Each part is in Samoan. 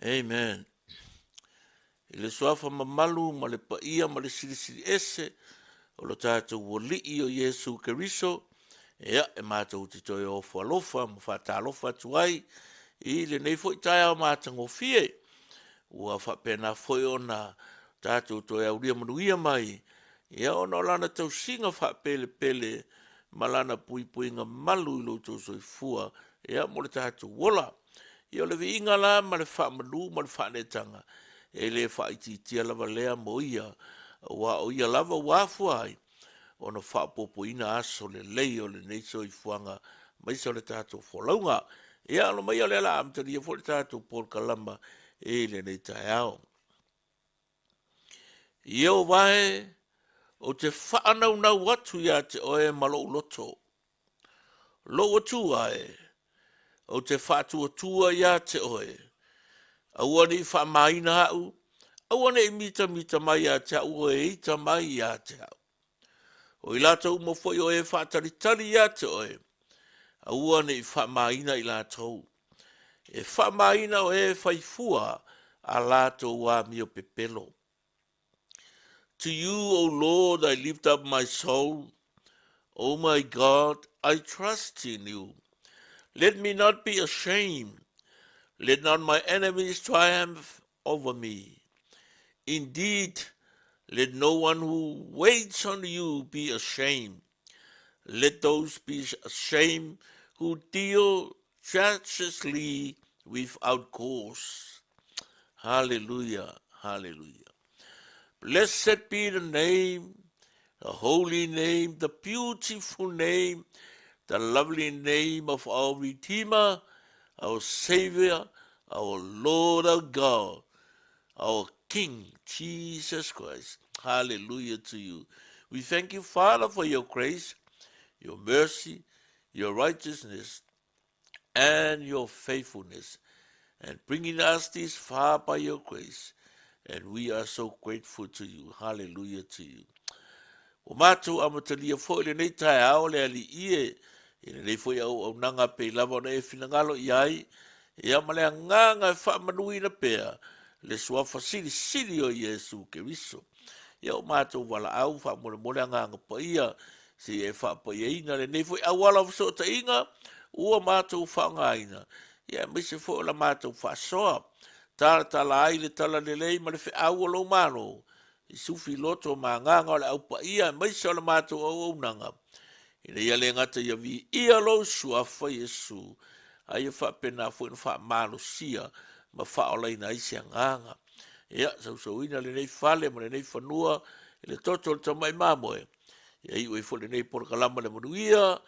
Amen. I le suafa mamalu ma le paia ma le silisili ese o lo tatou Alii o Iesu Keriso, ia, e matou te toe ofo alofa ma faatalofa atu ai i lenei foi taeao matagofie. Ua faapena foi ona tatou toe aulia manuia mai, ia ona o lana tausiga faapelepele ma lana puipuiga malu i lo outou soifua, ia mo le tatou ola. Ia o le viiga la ma le faamalu ma le faaneetaga, e le faaitiitia lava lea mo ia, aua o ia lava ua afua ai ona faaopoopoina aso lelei o lenei soifuaga aemaise o le tatou folauga. Ia alo mai o lea la amatalia foi le tatou polokalama i lenei taeao. Ieova e, ou te faanaunau atu ia te oe ma lou loto. Lou Atua e, ou te faatuatua ia te oe. Aua ne i faamaina au, aua ne i mitamita mai ia te au o e ita mai ia te au. O i latou uma foi o e faatalitali ia te oe, aua ne i faamaina i latou. E faamaina o e faifua a latou amio pepelo. To you, O Lord, I lift up my soul. O my God, I trust in you. Let me not be ashamed. Let not my enemies triumph over me. Indeed, let no one who waits on you be ashamed. Let those be ashamed who deal treacherously without cause. Hallelujah, hallelujah. Blessed be the name, the holy name, the beautiful name, the lovely name of our Redeemer, our Savior, our Lord, our God, our King, Jesus Christ. Hallelujah to you. We thank you, Father, for your grace, your mercy, your righteousness, and your faithfulness, and bringing us this far by your grace. And we are so grateful to you. Hallelujah to you. Ua matou amatalia foi lenei taeao le Alii e, i lenei foi auaunaga pei lava ona e finagalo i ai, ia ma le agaga e faamanuina pea le suafa silisili o Iesu Keriso. Ia o matou valaau faamolemole agaga paia, seia e faapaiaina lenei foi auala o fesootaiga ua matou faaaogaina, ia aemaise foi o la matou faasoa, talatala ai le talalelei ma le feau o lou Malo, i sufi loto ma agaga o le aupaia aemaise o le matou auaunaga, ina ia le gata ia viia lou suafa Iesu, a ia faapena foi ona faamalosia ma faaolaina ai se agaga. Ia, sausauina lenei fale ma lenei fanua i le toto o le tamai mamoe, ia iu ai foi lenei polokalama le manuia,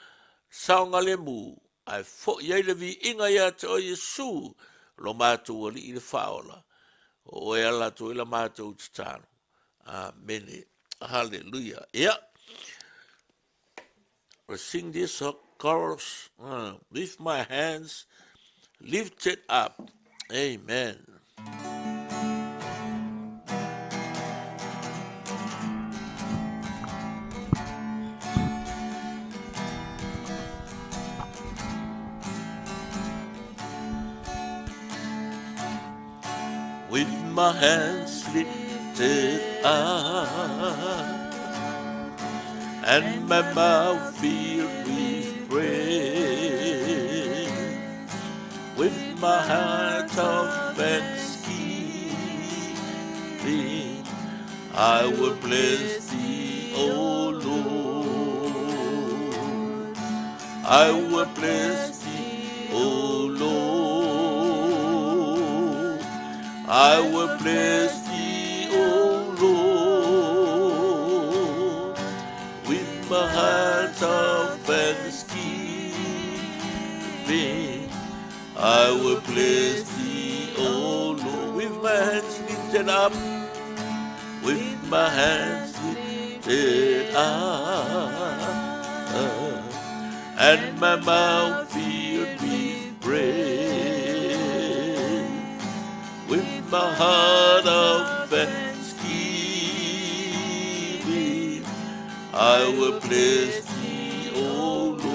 saogalemu, ae foi ai le viiga ia te oe Iesu, lo matou Alii le Faaola, o oe ala atu ai la matou tatalo. Amene. Hallelujah. Yeah. I sing this chorus with my hands lifted up. Amen. With my hands lifted up and my mouth filled with praise, with my heart of thanksgiving, I will bless thee, O Lord. I will bless thee, O Lord. I will bless thee, O Lord, with my heart of thanksgiving. I will bless thee, O Lord, with my hands lifted up, with my hands lifted up, and my mouth filled with praise, with my heart of thanksgiving, I will bless thee, O Lord.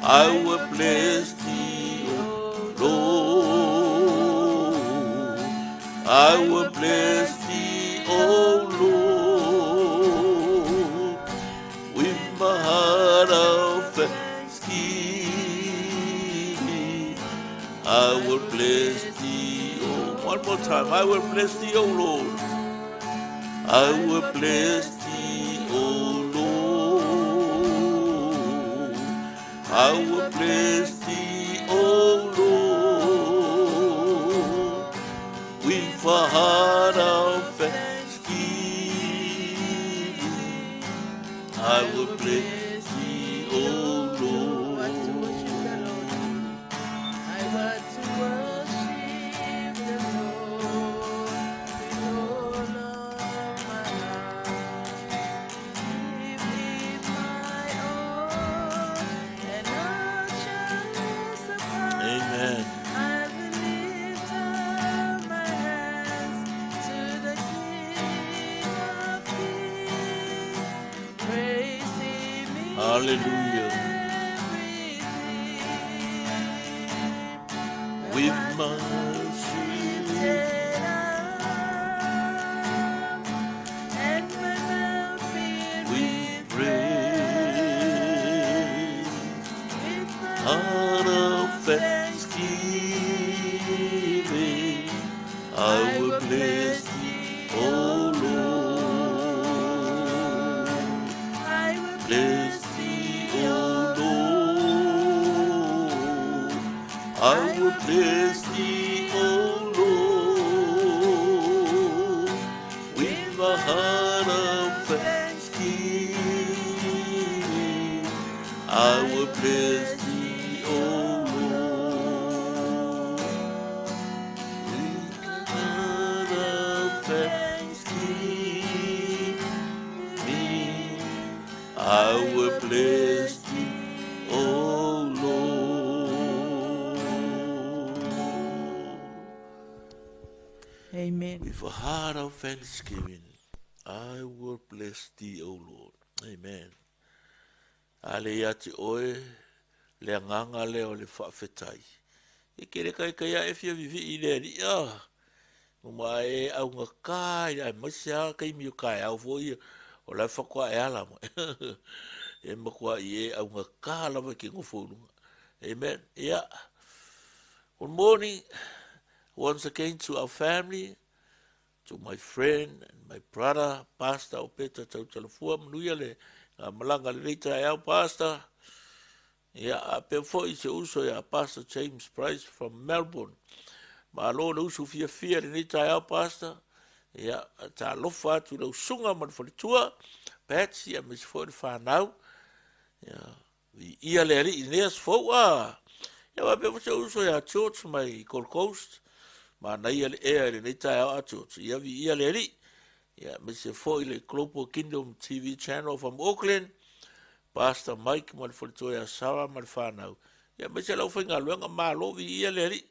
I will bless thee, O Lord. I will bless thee, O Lord, with my heart of thanksgiving. I will bless thee, O One more time. I will bless thee, O Lord. I will bless thee, O Lord. I will bless thee, O Lord, with a heart of thanksgiving. I will bless thee, O I want to worship the Lord. Lord. I want to worship the Lord with all of my heart. Give him my all, and all shall supply. Amen. I will lift up my hands to the King of Kings. Praise him in Hallelujah. everything. With My my shield. lifted up, and my mouth filled With with praise, praise, with my heart heart of of thanksgiving, thanksgiving, I I will will bless bless thee, thee, O O Lord. Lord. I will Bless bless thee, thee, O O Lord. Lord. I I will will bless bless thee, thee, O O Lord, Lord, with with my my heart heart of of thanksgiving. thanksgiving. I I will will bless bless thee, thee, O O Lord, Lord, with with my my heart heart of of thanksgiving. thanksgiving. I I will will bless bless thee, thee, O O Lord. Lord. Amen. With a heart of thanksgiving, I will bless thee, O Lord. Amen. Ale ia te oe, le anganga lea o le whaafetai. E kere kai kai a e fia vivi i le ali a. Ma e au ngā kai, ai mai se a kai mi o kai au fo ia. O lai whakwa e ala mai. E makua i e au ngā kā lava ki ngō fōlunga. Amen. Yeah. Good morning once again to our family, to my friend and my brother, Pastor Opeta Tautalafua, manuia le ngā malanga le leita e au, Pastor. Ia, a pea foi se uso ia Pastor James Price from Melbourne. Malo le usu fia fia le leita e au, Pastor. Ia, ta alofa atu le usunga ma le faletua, Patsy, a misi foi le whanau. Ia, ia le ari i neas fou a. Ia, wa pea foi se uso ia George mai Gold Coast. Ma nei le ea le nei tae a George. Ia vi ia le ari. Ia, misi foi le Global Kingdom TV channel from Auckland. Pastor Mike ma le faletua ia Sarah ma le whanau. Ia, misi lau whainga luenga malo vi ia le ari.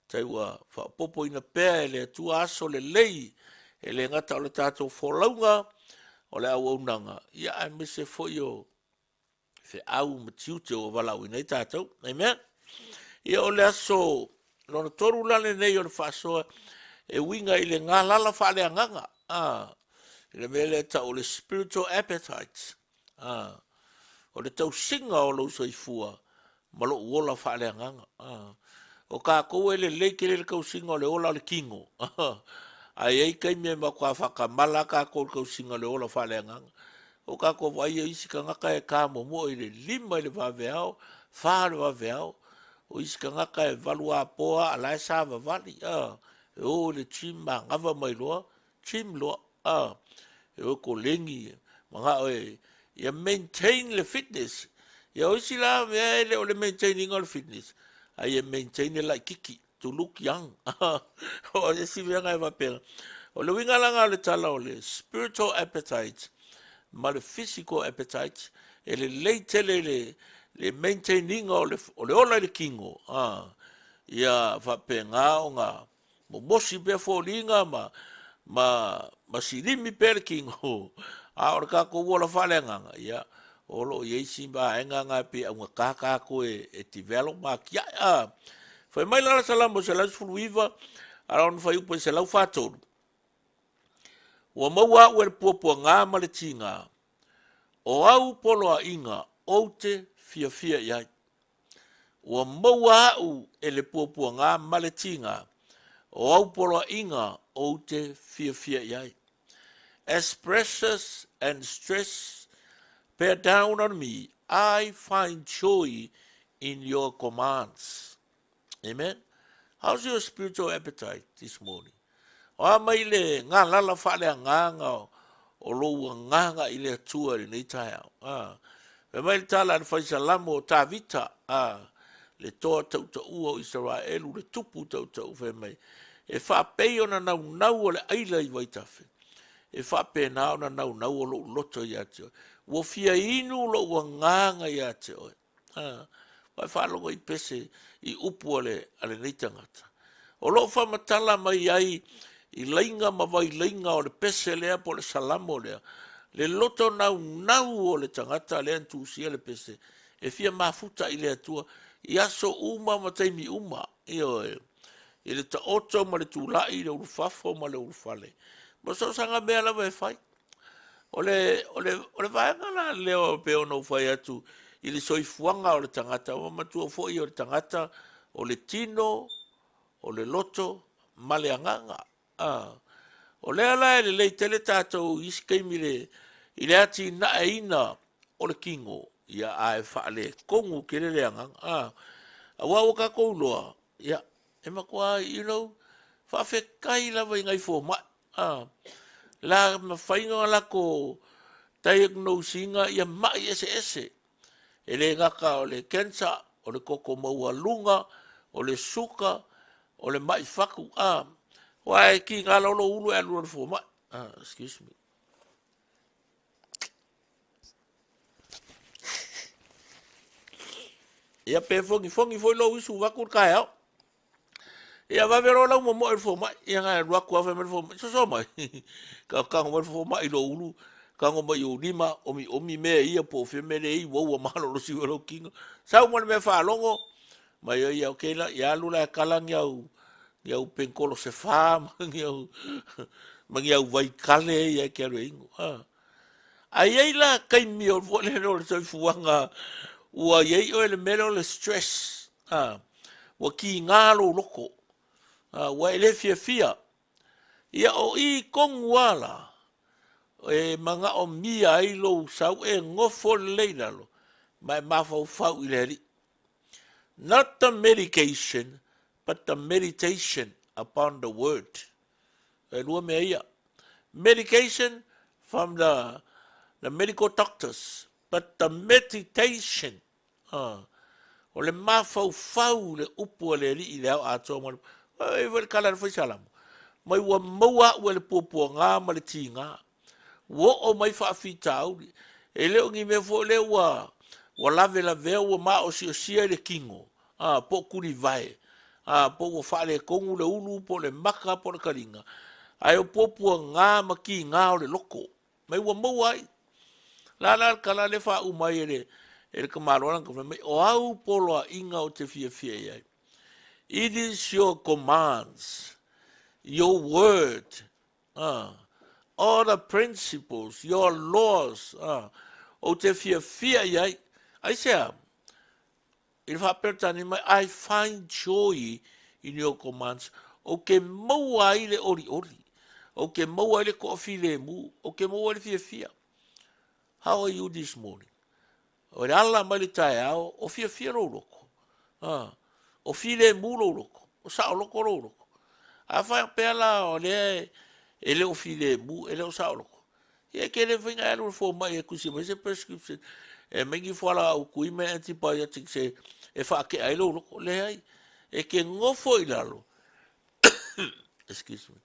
Tai ua whaapopo ina pea e le atua aso le lei. E le ngata o le tātou folaunga o le au aunanga. Ia, ai misi foi o fe au ma tiute o walau i nei tātou. Amen. Ia o le aso lona toru lale nei o le whaasoa e winga i le ngā lala whaale anganga. Ah, i le mea lea tau o le spiritual appetite. Ah, o le tausinga o lou soifua ma lou ola whaale anganga. Ah, o ka kou e le lei kere le kausinga o le ola o le kingo. Ai ei kai mea ma kua whakamala ka kou le kausinga o le ola whaale anganga. O ka kou vai e isi kangaka e ka momo i le lima i le vaveao, wha le vaveao. O isi kangaka e valua poa a lae sa vavali. Ah, e o le gym ma ngawa mai loa, gym loa. Ah, e o ko lengi, manga o e, ia maintain le fitness. Ia o isi la mea e le o le maintaining o le fitness. Ai e maintain le laikiki, to look young. O e si mea ngai wapena. O le winga langa o le tala o le spiritual appetite ma le physical appetite e le leitele le maintaining o le ola i le kingo. Ah, ia whapenga o ngā momosi pea fōlinga ma silimi pea le kingo. A o le kako ua la whale nganga. Ia, o lo i eisi ma enga ngā pe au ngā kākā koe e develop ma kia. Ah, whai mai lala salamo se lau sefulu iva, A o lona fuaiupu e 143, Ua maua au e le puapuaga ma le tiga, o au poloaiga ou te fiafia i ai. Ua maua au e le puapuaga ma le tiga, o au poloaiga ou te fiafia i ai. As pressures and stress bear down on me, I find joy in your commands. Amen. How's your spiritual appetite this morning? O a mai le galala faaleagaga o lou agaga i le Atua i lenei taeao. Ah. Fai mai le tala a le faisalamo o Tavita, ah, le toa tautaua o Isaraelu, le tupu tautau, fai mai, e faapei ona naunau o le aila i vaitafe, e faapena ona naunau o lou loto ia te oe. Ua fia inu lou agaga ia te oe. A, ua e faalogo i pese i upu a le, a lenei tagata. O lo o faamatala mai ai i laiga ma vailaiga o le pese lea po o le salamo lea, le loto naunau o le tagata lea na tusia le pese, e fia mafuta i le Atua i aso uma ma taimi uma, ioe, i le taoto ma le tulai, i le ulufafo ma le ulufale, ma so o saga mea lava e fai. O le, o le, o le vaega la lea e pei ona ou fai atu i le soifuaga o le tagata, ua matua foi o le tagata, o le tino, o le loto ma le agaga. A, o lea la e lelei tele tatou i isi taimi le, i le atinaeina o le tino, ia ae faaletonu tele le agaga. A, aua ua tatou iloa, ia, e matua, you know, faafetai lava i nai fomai, a, la mafai ona latou diagnose ina ia mai eseese. E le gata o le cancer, o le toto maualuga, o le suka, o le mai fatu, a, aua e tiga loa lou ulu e alu loa i le fomai. Ah, excuse me. Ia pe fogifogi foi lou isu vaeatu le taeao. Ia vave loa lau momoe i le fomai. Ia na alu atu lava fai mai le fomai, soso mai. Ka tago mai le fomai i lou ulu, tago mai i ou lima, omiomi mea ia po o fea mea lea e i ai, ua ua malolosi foi lou tino. Sau ma le mea faalogo, mai ai ia okay la, ia alu la e kala ni au ni au penkolo se fa ma ni au ma ni au vaikale ia e te alu e inu. Ah. A i ai la taimi o foi lele o le soifuaga ua i ai oe le mea lea o le stress, a, ua tiga lou loto, a, ua e le fiafia. Ia o i tonu lava la e manaomia ai lou sau e nofo lelei i lalo ma e mafaufau i le Alii. Not the medication, but the meditation upon the word. E lua mea ia. Medication from the, the medical doctors, but the meditation, o le mafaufau le upu a le Alii i le ao atoa ma le, e foi le tala a le faisalamo, mai ua maua au e le puapuaga ma le tiga. Ua oo mai faafitauli. E le o ni mea foi lea ua, ua lavelavea ua maosiosia i le tino, a, po o tulivae, a, po ua faaletonu le ulu po o le maka po o le taliga, ae o puapuaga ma tiga o le loto, mai ua maua ai. La la le tala lea e faauma ai e le, e le tamaloa lana fai mai, o au poloaiga ou te fiafia i ai. It is your commands, your word, all the principles, your laws, ou te fiafia i ai. Aisea? I le faa-Peretania mai, I find joy in your commands. Ou te maua ai le olioli. Ou te maua ai le toafilemu. Ou te maua ai le fiafia. How are you this morning? O le ala mai le taeao, o fiafia lou loto. O filemu lou loto. O saoloto lou loto. A faapea la o lea e le o filemu, e le o saoloto, ia e te le mafai ona e alu i le fomai e tusi mai se prescription e aumai ni fualaau tui ma antibiotics e faatea ai lou loto. Leai, e te nofo i lalo, excuse me,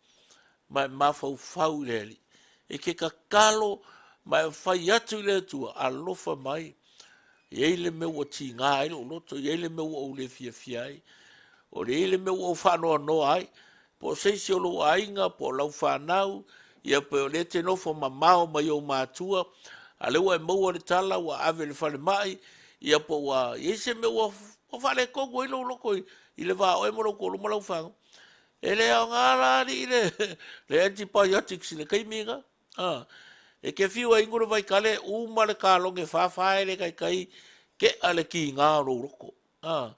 ma e mafaufau i le Alii. E te tatalo ma e fai atu i le Atua, alofa mai, e i ai le mea ua tiga ai lou loto, e i ai le mea ua ou le fiafia ai, o le i ai le mea ua ou faanoanoa ai, po o se isi o lou aiga, po o lau fanau, ia pe o lea e te nofo mamao mai ou matua, a o lea ua e maua le tala ua ave i le falemai, ia po ua i ai se mea ua faaletonu ai lou loto i le va o oe ma lou toalua ma lau fanau. E le aoga la alii le, le antibiotics i le taimi na. A, e ke fiu e inu le vaitale, uma le kaloge fāfā e le taitai ke'a le kīgā o lou loto. A,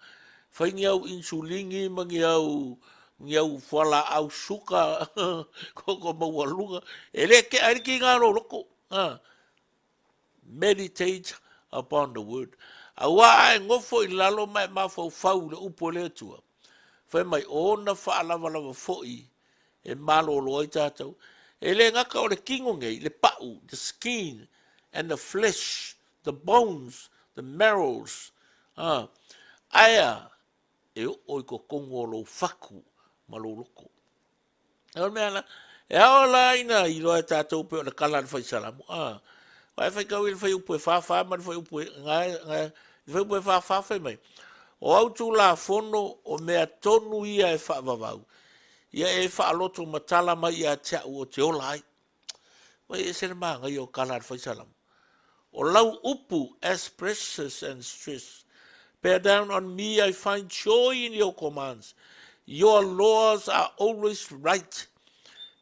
fai ni au insulini ma ni au, ni au fualaau suka toto maualuga, e le ke'a ai le kīgā o lou loto. A, meditate upon the word. Auā a e nofo i lalo ma e mafaufau i le upu a le Atua, fai mai, o ona faalavalava foi e malolo ai tatou. E le gata o le tino nei, le pa'u, the skin and the flesh, the bones, the marrows, a, ae a, e oo i totonu o lou fatu ma lou loto. O le mea la, e ao la ina iloa e tatou pei o le tala a le fai Salamo, a, aua e faitau i le fuaiupu e 44 ma le fuaiupu e, na, na, le fuaiupu e 44 fai mai, o au Tulafono o mea tonu ia e faavavau, ia e faaloto matala mai ia te au ou te ola ai. Ua ese le manaia o tala a le fai Salamo. O lau upu, as precious and stress, bear down on me, I find joy in your commands. Your laws are always right.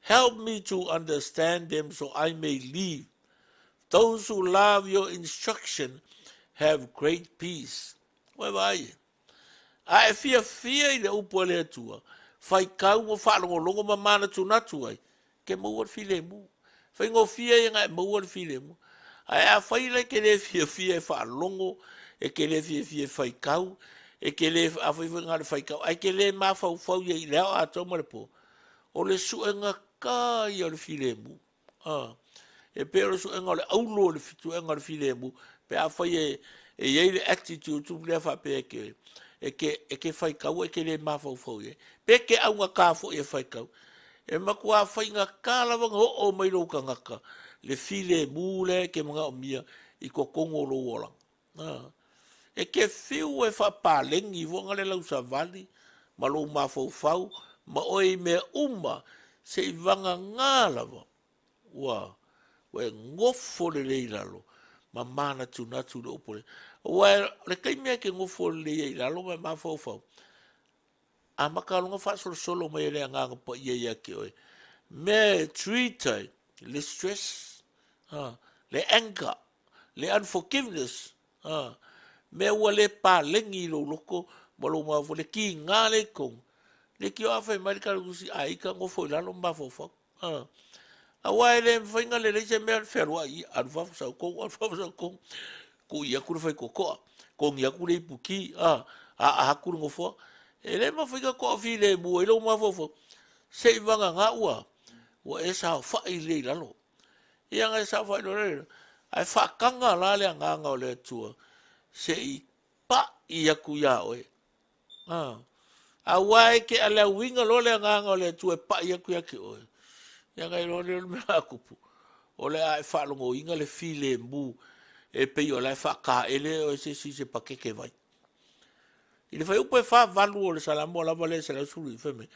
Help me to understand them so I may live. Those who love your instruction have great peace. Ua vaai e. A e fiafia i le upu a le Atua, faitau ma faalogologo ma manatunatu ai, ke maua le filemu. Faigofie ia na e maua le filemu. Ae afai la e te le fiafia e faalogo, e te le fiafia e faitau, e te le, afai foi na o le faitau, ae te le mafaufau i ai i le ao atoa ma le po, o le suega ka ia o le filemu. A, e pei o le suega o le aulo o le suega o le filemu, pe afai e, e i ai le attitude tu lea faapea e ke, e ke, e ke faitau e ke le mafaufau i ai. Pe ke augata foi e faitau. E matua faigata lava ona oo mai lou tagata le filemu lea e ke manaomia i totonu o lou olaga. A, e ke fiu e faapalegi foi na le lausavali ma lou mafaufau ma oe i mea uma se i vagagā lava ua ua e nofo lelei i lalo ma manatunatu i le upu a le Aua o le taimi lava e te nofo lelei ai i lalo ma e mafaufau, amata loa ona faasolosolo mai e le Agaga Paia ia te oe mea e treat ai le stress, le anger, le unforgiveness, mea ua le paleni i lou loto ma lou mafaufau, le kiga lea i totonu, leitioa a fai mai le tala tusi, a ita nofo i lalo ma mafaufau. Aua e le mafai ona lelei se mea fealuai ia, alu fafo sau tonu, alu fafo sau tonu, kui atu le faitotoa, kogi atu le ipuki, a, aa atu le nofoa. E le mafai ona toafilemu ai lou mafaufau, se i vagana ua, ua e saofai lelei i lalo. Ia na e saofai loa lea, ae faataga la le agaga o le Atua se i pa'i atu iā oe. A, aua e ke alauiga loa le agaga o le Atua e pa'i atu ia te oe. Ia na iloa lea o le mea a tupu, o le a e faalogoina le filemu e pei o la e faataele oe se isi i se pakeke vai. I le fuaiupu e 48 o le Salamo lava lea e 119 fai mai,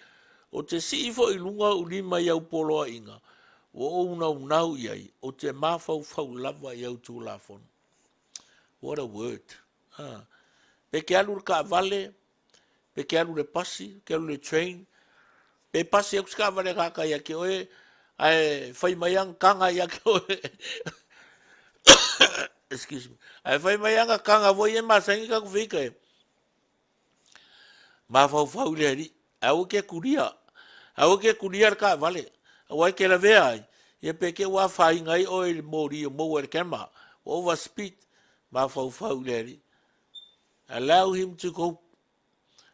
Ou te sii foi i luga ou lima i au poloaiga, ua ou naunau i ai, ou te mafaufau lava i au Tulafono. What a word. Ha. Pe ke alu le taavale, pe ke alu le pasi, ke alu le train, pe pasi aku se taavale kaka ia ke oe, ae fai mai ana kanga ia ke oe. Excuse me. Ae fai mai ana kanga foi e masangi kaku fika e. Mafaufau i le Alii, aua ke kulia, aua ke kulia le taavale, aua e ke lavea ai, ia pe ke ua afaina ai oe i le moli o maua e le camera, ua over speed, mafaufau i le Alii. Allow him to go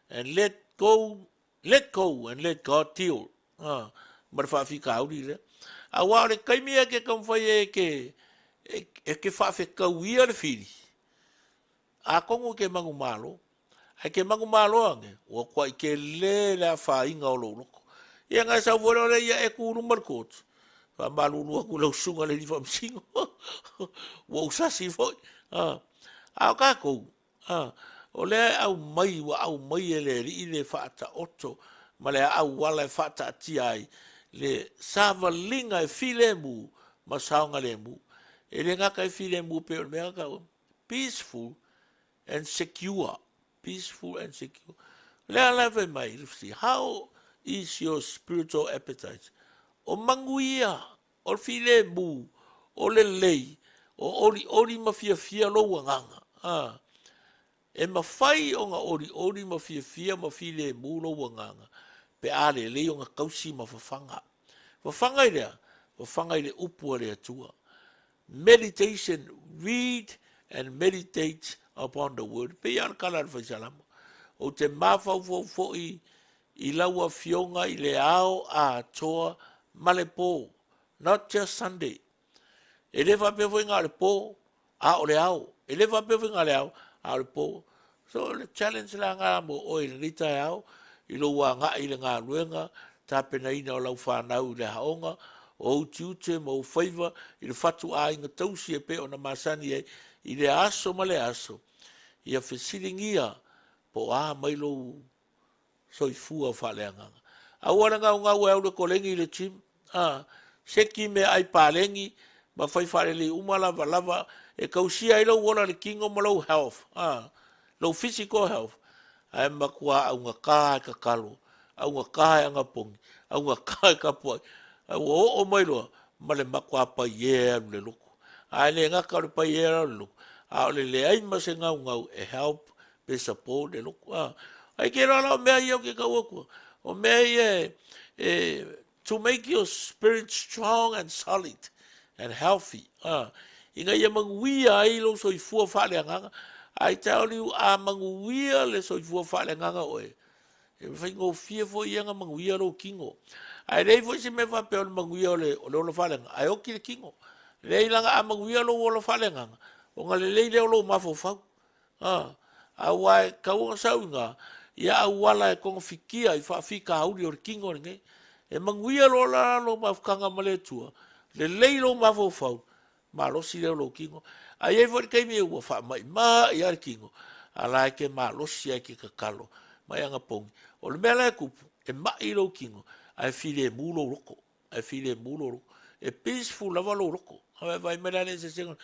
and let go, let go and let God deal. Ha, ma le faafitauli lea. Aua o le taimi e ke taumafai e ke, e, e ke faafetauia le fili, Atonu e ke manumalo, ae ke manumalo ane, ua kuai tele le afaina o lou loto. Ia na e sau foi loa lea ia e tu i luma o le court, faamalulu atu i lau susuga i le alii faamasino, ua ou sasi foi. A, a o tatou, a, o lea e aumai, ua aumai e le Alii le faataoto ma le auala e faataatia ai le savaliga e filemu ma saogalemu. E le gata e filemu pei o le mea na taua, peaceful and secure, peaceful and secure. O lea la e fai mai, how is your spiritual appetite? O manuia, o le filemu, o lelei, o olioli ma fiafia lou agaga. A, e mafai ona olioli ma fiafia ma filemu lou agaga pe a lelei ona tausi ma fafaga. Fafaga i lea, fafaga i le upu a le Atua. Meditation, read and meditate upon the word. Pei lava o le tala a le Faisalamo. Ou te mafaufau foi i lau afioga i le ao atoa ma le po. Not just Sunday. E le faapea foi na o le po, a o le ao. E le faapea foi na o le ao, a o le po. So o le challenge la lena mo oe i lenei taeao, i lou agai i le galuega, tapenaina o lau fanau i le aoga, o ou tiute ma ou faiva i le fatuaiga tausi e pei ona masani ai i lea aso ma lea aso, ia fesiligia po o a mai lou soifua faaleagaga. Aua le gaugau e au le koleni i le gym, a, seki meaai paleni ma fai faalelei uma lavalava e tausia ai lou ola i le tino ma lou health, a, lou physical health, ae matua augata e tatalo, augata e anapogi, augata e tapuai, ae ua oo mai loa ma le matua paiē e alu i le lotu. Ae le gata o le paiē e alu i le lotu, a o le leai ma se gaugau e help pe support le lotu. A, ai ke loa la o mea ia ou te tau atua, o mea ia e, e to make your spirit strong and solid and healthy. A, ina ia manuia ai lou soifua faaleagaga. I tell you, a manuia le soifua faaleagaga o oe, e faigofie foi ia na manuia lou tino. Ae leai foi se mea faapea o le manuia o le, o le ola faaleagaga, ae oti le tino. Leai leaga a manuia lou ola faaleagaga, ona lelei lea o lou mafaufau. A, aua e tatau ona sau i ina, ia auala e togafitia i faafitauli o le tino lenei. E manuia loa la lou mafutaga ma le Atua, lelei lou mafaufau, malosi lea o lou tino. Ae i ai foi le taimi ua faamaimai lava le tino, a la e te malosi lava e te tatalo ma e anapogi. O le mea la e tupu, e mai lou tino, ae filemu lou loto. Ae filemu lou loto. E peaceful lava lou loto. A vaai mai la le eseesega.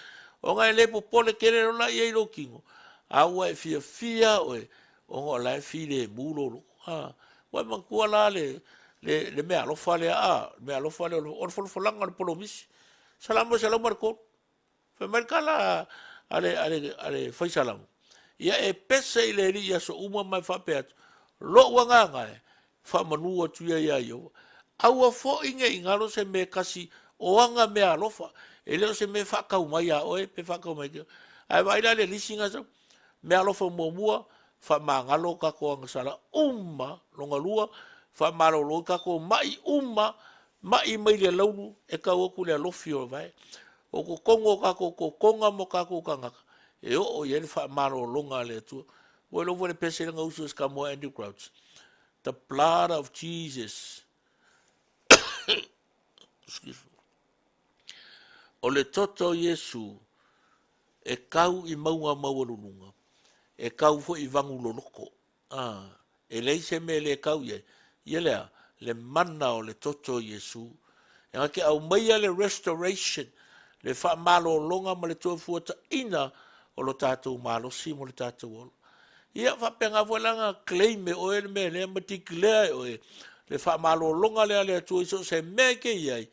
Ona e le popole tele loa la i ai lou tino, a ua e fiafia oe, ona o la e filemu lou loto. A, ua e manatua la le, le, le meaalofa lea, a, le meaalofa lea o le folafolaga o le polomisi. Salamo 103. Fai mai le tala a le, a le, a le fai salamo, ia e pese i le Alii i aso uma ma e faapea atu, Lou agaga e, faamanu atu ia iā Ieova. Aua foi ne i galo se mea e kasi o ana meaalofa, e le o se mea e faatau mai iā oe pe faatau mai ia. Ae vaai la le lisi na sau, meaalofa muamua, faamagalo tatou agasala uma, lona lua, faamalolo ai tatou ma'i uma, ma'i mai le alaulu e tau atu i le alofi o le vae. O totonu o tatou totoga ma o tatou tagata, e oo i ai le faamalologa a le Atua. Ua iloa foi le pese lea na usu e se kamoa Andrew Crouch, The blood of Jesus. Excuse me. O le toto o Iesu e kau i mauga maualuluga, e kau foi i vagu loloko. A, e leai se mea e le kau i ai. Ia lea, le mana o le toto o Iesu. E na te aumaia le restoration, le faamalologa ma le toefuataina o lo tatou malosi mo le tatou ola. Ia, faapena foi la na claim e oe le mea lea ma declare e oe le faamalologa lea a le Atua i so o se mea e te i ai,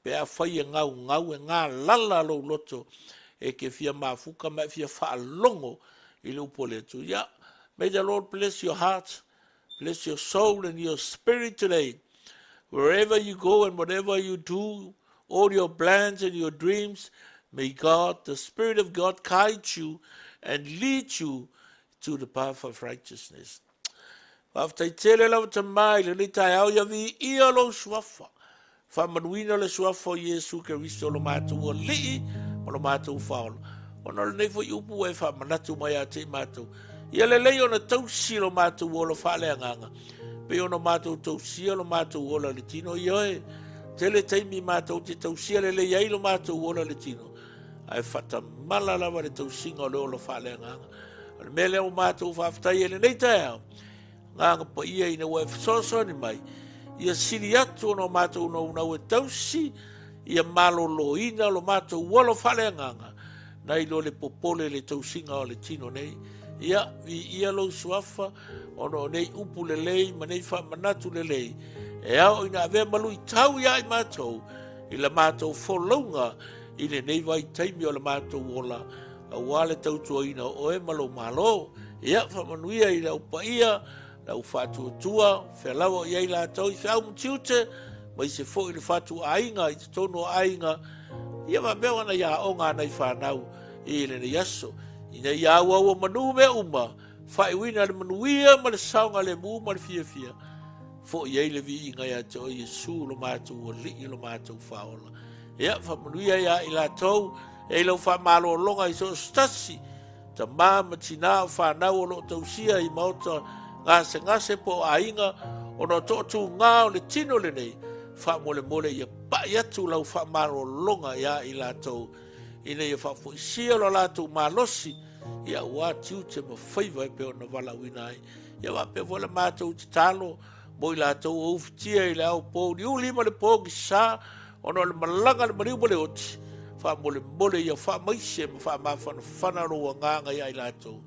pe afai e gaugau, e galala lou loto e te fia mafuta ma e fia faalogo i le upu a le Atua. Ia, may the Lord bless your heart, bless your soul and your spirit today. Wherever you go and whatever you do, all your plans and your dreams, may God, the Spirit of God, guide you and lead you to the path of righteousness. Faafetai tele lava Tama i lenei taeao ia viia lou suafa. Faamanuina le suafa o Iesu Keriso lo matou Alii ma lo matou Faaola. Ona o lenei foi upu ua e faamanatu mai ia te i matou. Ia lelei ona tausi lo matou ola faaleagaga, pei ona matou tausia lo matou ola i le tino. Ioe, tele taimi matou te tausia lelei ai lo matou ola i le tino, ae faatamala lava le tausiga o le ola faaleagaga. O le mea lea ua matou faafetai ai lenei taeao, Agaga Paia ina ua e fesoasoani mai, ia sili atu ona o matou naunau e tausi ia maloloina lo matou alo faaleagaga, nai lo le popole i le tausiga o le tino nei. Ia, viia lou suafa ona o nei upu lelei ma nei faamanatu lelei e ao ina avea ma luitau iā i matou i la matou folauga i lenei vaitaimi o le matou ola aua le tautuaina o oe ma lou Malo. Ia, faamanuia i le au paia, le au faatuatua, fea lava o i ai latou i feau ma tiute, aemaise foi i le fatuaiga i totonu o aiga, ia faapea ona ia aoga a nai fanau i lenei aso, ina ia auaua manu mea uma, faaiuina le manuia ma le saogalemu ma le fiafia, foi ai le viiga ia te oe Iesu lo matou Alii lo matou Faaola. Ia, faamanuia ia i latou, e i lau faamalologa i so o se tasi, tama ma tinā o fanau o lo o tausia i maota gasegase po o aiga, ona o toatūgā o le tino lenei, faamolemole ia pai atu lau faamalologa ia i latou, ina ia faafoisia lo latou malosi, ia aua tiute ma faiva e pei ona valaauina ai. Ia faapea foi la matou tatalo mo i latou o ufitia i le ao pōuliuli ma le pōgisa, ona o le malaga a le maliu ma le oti, faamolemole ia faamaise ma faamafanafana lou agaga ia i latou.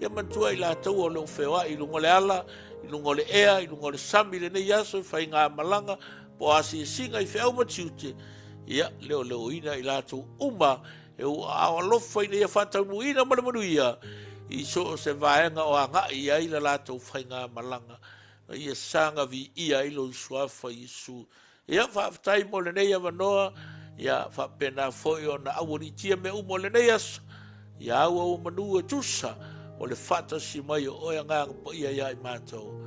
Ia manatua i latou o lo o feoai i luga o le ala, i luga o le ea, i luga o le sami i lenei aso i faigamalaga po o asiasiga i feau ma tiute, ia leoleoina i latou uma e ou aao alofa ina ia faataunuuina ma le manuia i so o se vaega o agai i ai la latou faigamalaga, ma ia saga viia ai lou suafa Iesu. Ia, faafetai mo lenei avanoa, ia faapena foi ona aualiitia mea uma o lenei aso, ia auau manu e tusa o le faatasi mai o oe Agaga Paia ia i matou.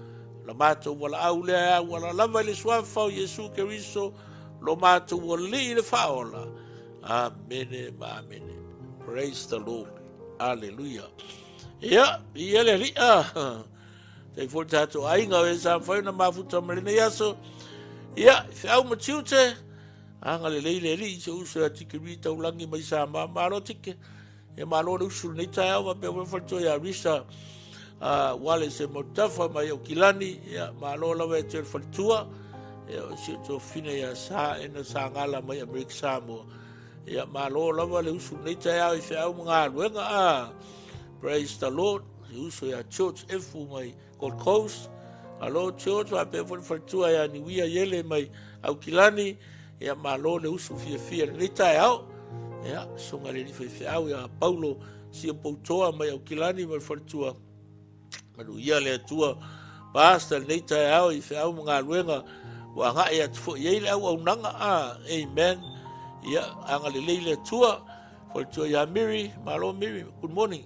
La matou valaau lea e auala lava i le suafa o Iesu Keriso, lo matou Alii le Faaola. Amene ma amene. Praise the Lord. Aleluia. Ia, ia le Alii. Tai foi tatou aiga o e sa mafai ona mafuta ma lenei aso. Ia, feau ma tiute, agalelei le Alii i si ou uso ia Tike Rui Taulagi mai Samoa. Malo Tike. Ia malo le usu lenei taeao faapea foi le faletua ia Risa Wallace Mautafa mai Aukilani. Ia malo lava ia te oe le faletua. Ia o si ou tuafafine ia Sa Ena Sagala mai Amerika Samoa. Ia malo lava le usu lenei taeao i feau ma galuega. Ah, praise the Lord. Si uso ia George Efu mai Gold Coast. Malo George, faapea foi le faletua ia Niuia Iele mai Aukilani. Ia malo le usu fiafia i lenei taeao. Ia, susuga i le alii faifeau ia Paulo Siapoutoa mai Aukilani ma le faletua. Manuia le Atua. Pastor lenei taeao i feau ma galuega ua agai atu foi i ai le auaunaga. Ah, amen. Ia, agalelei le Atua. Faletua ia Miri, malo Miri, good morning.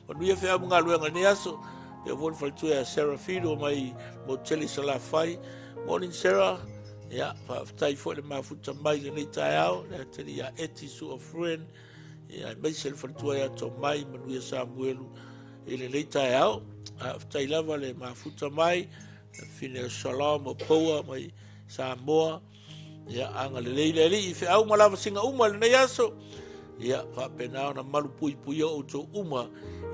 Manuia feau ma galuega i lenei aso. Pea foi le faletua ia Sarah Fido mai Motele Salafai. Morning Sarah. Ia, faafetai foi le mafuta mai lenei taeao, le atili ia Eti Sua Friend, ia aemaise le faletua ia Tomai Manuia Samuelu i lenei taeao. Faafetai lava le mafuta mai, le fine o Shalom o Poua mai Samoa. Ia, agalelei le Alii i feau ma lavasiga uma i lenei aso. Ia, faapena ona malu puipuia outou uma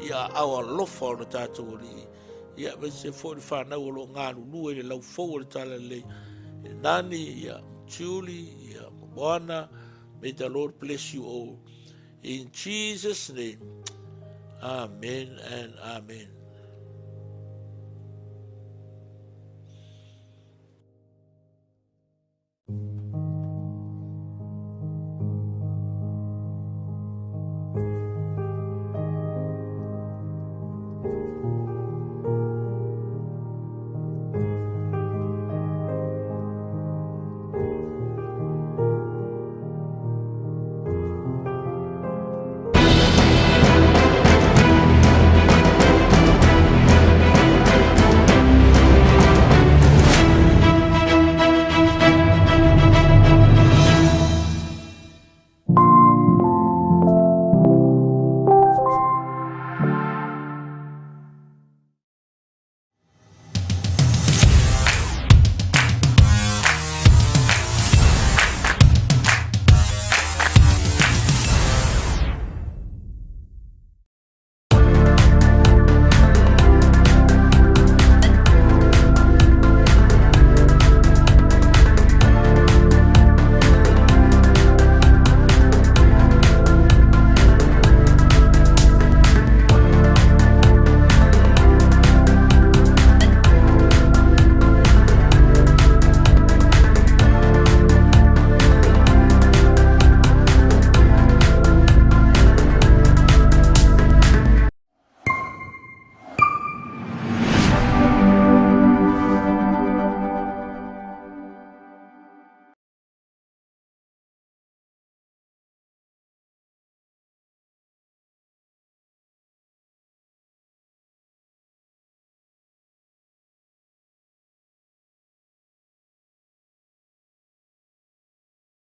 i aao alofa o le tatou Alii. Ia, aemaise foi le fanau o lo o galulue i le laufou o le Talalelei. E Nani, ia, Julie, ia, Moana, may the Lord bless you all. In Jesus' name, amen and amen.